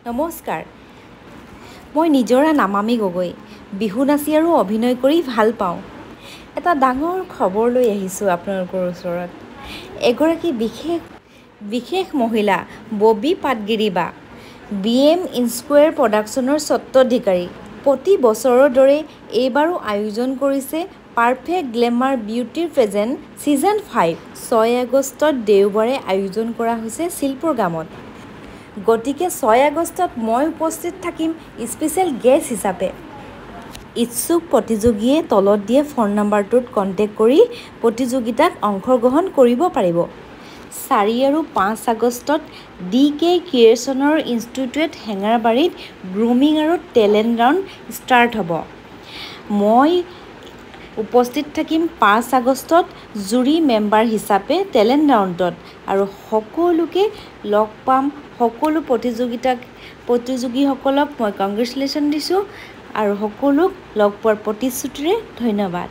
নমস্কাৰ, মই নিজৰা নামামি গগৈ। বিহু নাচি আৰু অভিনয় কৰি ভাল পাওঁ। এটা ডাঙৰ খবৰ লৈ আহিছোঁ আপোনালোকৰ ওচৰত। এগৰাকী বিশেষ বিশেষ মহিলা ববী পাটগিৰি বা বি এম ইনস্কুৱেৰ প্ৰডাকশ্যনৰ স্বত্বাধিকাৰী, প্ৰতি বছৰৰ দৰে এইবাৰো আয়োজন কৰিছে perfect glamour beauty pageant season 5। 6 আগষ্টত দেওবাৰে আয়োজন কৰা হৈছে শিল্পগ্ৰামত। গতিকে 6 আগষ্টত মই উপস্থিত থাকিম স্পেচিয়েল গেষ্ট হিচাপে। ইচ্ছুক প্ৰতিযোগীয়ে তলত দিয়া ফোন নম্বৰটোত কণ্টেক্ট কৰি প্ৰতিযোগিতাত অংশগ্ৰহণ কৰিব পাৰিব। 4 আৰু 5 আগষ্টত ডি কে ক্ৰিয়েশ্যনৰ ইনষ্টিটিউট হেঙেৰাবাৰীত গ্ৰুমিং আৰু টেলেণ্ট ৰাউণ্ড ষ্টাৰ্ট হ'ব। মই উপস্থিত থাকিম 5 আগষ্টত জুৰি মেম্বাৰ হিচাপে টেলেণ্ট ৰাউণ্ডত আৰু সকলোকে লগ পাম। সকলো প্ৰতিযোগীসকলক মই কংগ্ৰেচুলেশ্যন দিছোঁ আৰু সকলোক লগ পোৱাৰ প্ৰতিশ্ৰুতিৰে ধন্যবাদ।